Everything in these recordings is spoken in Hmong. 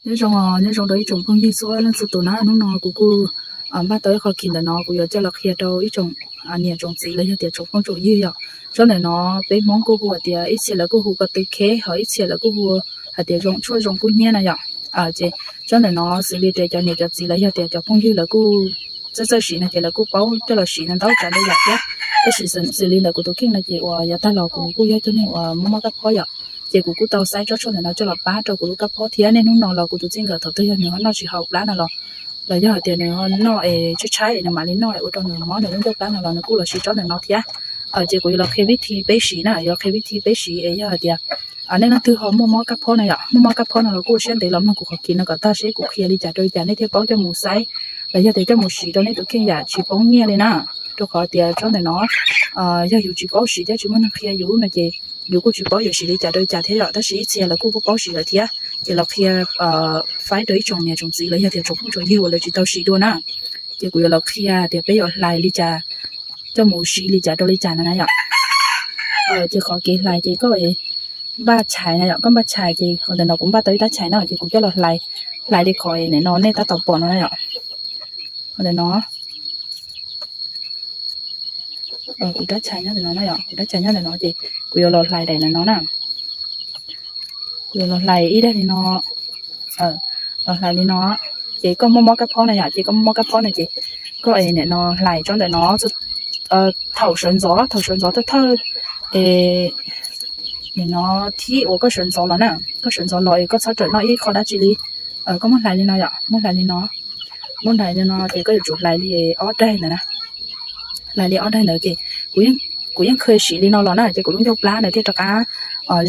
Nyob zoo, nyob zoo rau ib tsoom phooj ywg txhua leej txhua tus na. Hnub no kuv kuj npaj tau ib qho khi ntawm no kuv yuav coj los qhia rau ib tsoom niam tsoom txiv los yog tias tsoom phooj tsoom ywg yom. Tsob ntawm no peb Hmoob kuj hu hais tias ib txhia lawv kuj hu ko tw kheb, ho ib txhia lawv kuj hu hais tias zoo tshuaj zoo kub hnyiab na yom. Ces tsob ntawm no xws li tias cov niam cov txiv los yog tias cov phooj ywg lawv kuj txawj txawj siv no ces lawv kuj paub coj los siv ntau ntau tsav ntau yam thiab. Tab sis xws li ntawm kuv tus kheej no ces uas yav tag los kuv kuj yog ib tug neeg uas mob mob kab phob yom, ces kuv kuj tau xaib tsob tshuaj ntawm no coj los pab rau kuv lub kab phob thiab. Niaj hnub no los kuv tus txij nkawm thaum twg yog nws ho noj tsis haum plab no los, los yog hais tias nws ho noj es tshaib tshaib es nws mam li noj es ua rau nws mob nws lub ncauj plab no los nws kuj los siv tsob ntawm no thiab. Ces kuv yuav los qhia vib thi peb siv na, yuav los qhia vib thi peb siv es yog hais tias nej leej twg ho muaj mob kab phob na yom, muaj mob kab phob no los kuj ua siab ntev los mloog kuv qhov khi no kom tag seb kuv qhia li cas rau li cas nej thiaj paub coj mus xaib los yog tias coj mus siv rau nej tus kheej yam tsis poob nyiaj li na. Rau qhov tias tsob ntawm no yog yus tsis paub siv thiab tsis muaj neeg qhia yus no ces yus kuj tsis paub yuav siv li cas rau li cas thiab yom. Tab sis ib txhia lawv kuj paub siv lawm thiab, ces los qhia faib rau ib tsoom niam tsoom txiv los yog tias tsoom phooj tsoom ywg uas lawv tsis tau siv dua na. Ces kuv yuav los qhia tias peb yuav hlais li cas, coj mus siv li cas rau li cas no na yom. Ces qhov kev hlais ces koj npaj chais na yom, koj npaj chais ces qhov ntawm no kuv npaj tau ib rab chais na ces kuv coj los hlais, hlais li qhov ntawm no nej tab tom pom no na yom. Qhov ntawm no kuv rab chais nyob ntawm no na yom, kuv rab chais nyob ntawm no ces kuv yuav los hlais daim ntawm no na. Kuv yuav los hlais ib daim li no, los hlais li no. Ces koj muaj mob kab phob na yom, ces koj muaj mob kab phob no ces koj nim no hlais tsob ntawm no thaum sawv ntxov, thaum sawv ntxov thawj thawj es nim no thib uas koj sawv ntxov los na, koj sawv ntxov los es koj txhob rawm noj ib qho dab tsi li. Koj muab hlais li no yom, muab hlais li no, muab hlais li no ces koj yuav tsum hlais li ob daim ntawd na. Hlais li ob daim ntawd ces kuv yeej kha siv li no los na ces kuv lub ncauj plab ntawd thiaj rov qab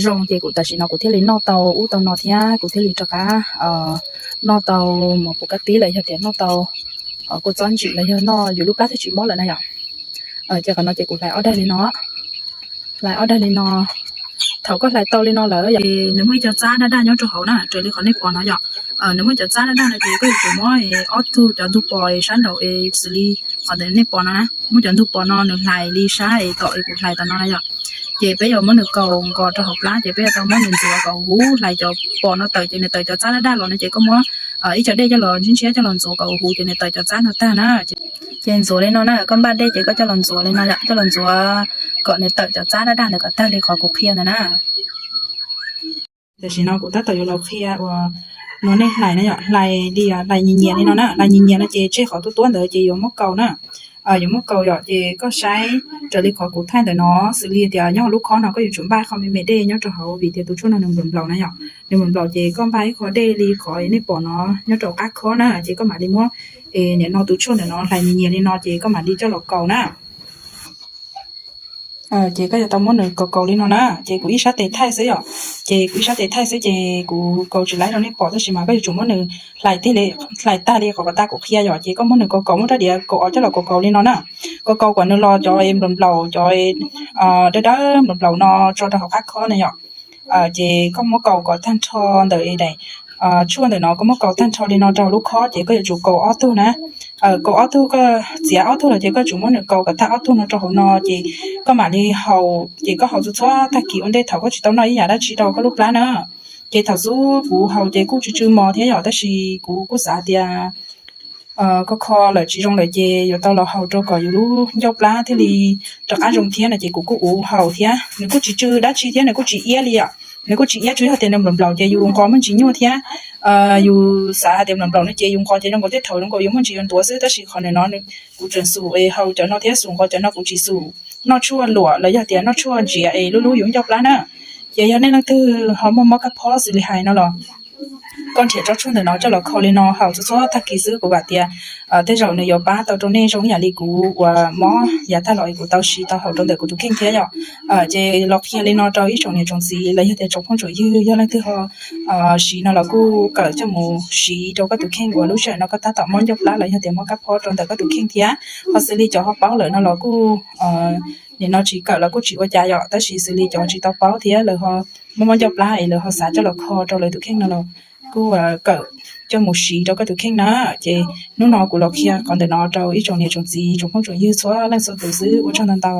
zoo ces kuv tam sim no kuv thiaj li noj tau ub tau no thiab kuv thiaj li rov qab noj tau mov puv kab tib los yog tias noj tau kua txob ntsim los yog noj yus lub plab thiaj tsis mob lawm na yom. Ces qhov no ces kuv hlais ob daim li no, hlais ob daim li no. Thaum koj hlais tau li no lawm nws muaj ib co txab daj daj nyob rau hauv na, raws li qhov nej pom no yom. Nws muaj cov txab daj daj no ces koj yuav tsum muab ob tug cov ntug pos sab nraud es xws li qhov ntawm nej pom no na, muab cov ntug pos no nws hlais li sab es tom es kuv hlais tom no na yom. Ces peb yuav muab nws kaus nqos rau hauv plab ces peb yuav tau muab nws ntxuav kom huv, hlais cov pos no tawm ces nws tawm cov txab daj daj los no ces koj muab ib co dej coj los ntshiab ntshiab coj los ntxuav kom huv ces nws tawm cov txab no tag na. Ces ntxuav li no na, koj npaj dej ces koj coj los ntxuav li no yom, coj los ntxuav kom nws tawm cov txab daj daj ntawd kom tag li qhov kuv qhia ntawd na. Tam sim no kuv tab tom yuav los qhia uas no nej hlais na yom, hlais li hlais nyias nyias li no na, hlais nyias nyias no ces tseg qhov tuab tuab ntawd ces yuav muab kaus na. Yuav muab kaus yom, ces koj saib raws li qhov kuv thaij ntawm no, xws li tias nyob hauv lub khob no koj yuav tsum npaj qhov me me dej nyob rau hauv vim tias tus tshuaj no nws nplaum nplaum na yom, nws nplaum nplaum ces koj npaj ib qho dej li qhov nej pom no nyob rau qab khob na, ces koj mam li muab, es nim no tus tshuaj ntawm no hlais nyias nyias li no ces koj mam li coj los kaus na. Ces koj yuav tau muab nws kaus kaus li no na, ces kuv ib sab tes thaij xwb yom, ces kuv ib sab tes thaij xwb ces kuv kaus tsis laib rau nej pom tab sis mas koj yuav tsum muab nws hlais tag li, hlais tag li qhov kom tag kuv qhia yom, ces koj muab nws kaus kaus, muab rab diav kaus os coj los kaus kaus li no na, kaus kaus kom nws los cov nplaum nplaum, cov dawb dawb nplaum nplaum no tso rau hauv qab khob na yom. Ces koj muab kaus kom tag nrho ntawm daim tshuaj ntawm no, koj muab kaus tag nrho li no rau lub khob ces koj yuav tsum kaus ob tug na. Kaus ob tug, koj txiav ob tug los ces koj tsum muab nws kaus kom tag ob tug no rau hauv no ces koj mam li haus, ces koj haus txhua txhua tag kis ua ntej thaum koj tsis tau noj ib yam dab tsi rau koj lub plab na. Ces thaum xub kuv haus ces kuj tsw tsw mos thiab yom, tab sis kuv kuj xav tias kho kho lawm tsis zoo lawm ces yuav tau los haus rau kom yus lub ncauj plab thiaj li rov qab zoo thiab no ces kuv kuj ua haus thiab nws kuj tsis tsw dab tsi thiab nws kuj tsis iab li yom. Nws kuj tsis iab, tsuas yog tias nws nplaum nplaum ces yus nqos muaj ntsis nyuaj thiab yus xav hais tias nplaum nplaum no ces yus nqos ces zoo nkaus tej thaum zoo nkaus yus muaj ntsis yuav ntuav xwb, tab sis qhov ntawm no kuv tseem xum es haus cov no thiab xum nqos cov no kuv tsis xum noj tshuaj luam los yog tias noj tshuaj ntsiav es lub lub yus ncauj plab na. Ces yog nej leej twg ho muaj mob kab phob xws li hais no los koj nrhiav tsob tshuaj ntawm no coj los kho li no haus txhua txhua tag kis xwb, kuv vam tias tej zaum nws yuav pab tau rau nej zoo ib yam li kuv uas mob yav tag los es kuv tau siv tau haus rau ntawm kuv tus kheej thiab yom. Ces los qhia li no rau ib tsoom niam tsoom txiv los yog tias tsoom phooj tsoom ywg, yog leej twg ho siv no los kuj kawm coj mus siv rau koj tus kheej uas lub sij hawm no koj tab tom mob ncauj plab los yog tias mob kab phob rau ntawm koj tus kheej thiab. Ho xws li cov ho paub lawm no los kuj nim no tsis kawm los kuj tsis ua cas yom, tab sis xws li cov tsis tau paub thiab lawv ho mob mob ncauj plab es lawv ho xav coj los kho rau lawv tus kheej no los kuj kawm coj mus siv rau koj tus kheej na. Ces hnub no kuv los qhia qhov ntawm no rau ib tsoom niam tsoom txiv tsoom phooj tsoom ywg txhua leej txhua tus xwb, ua tsaug ntau ntau.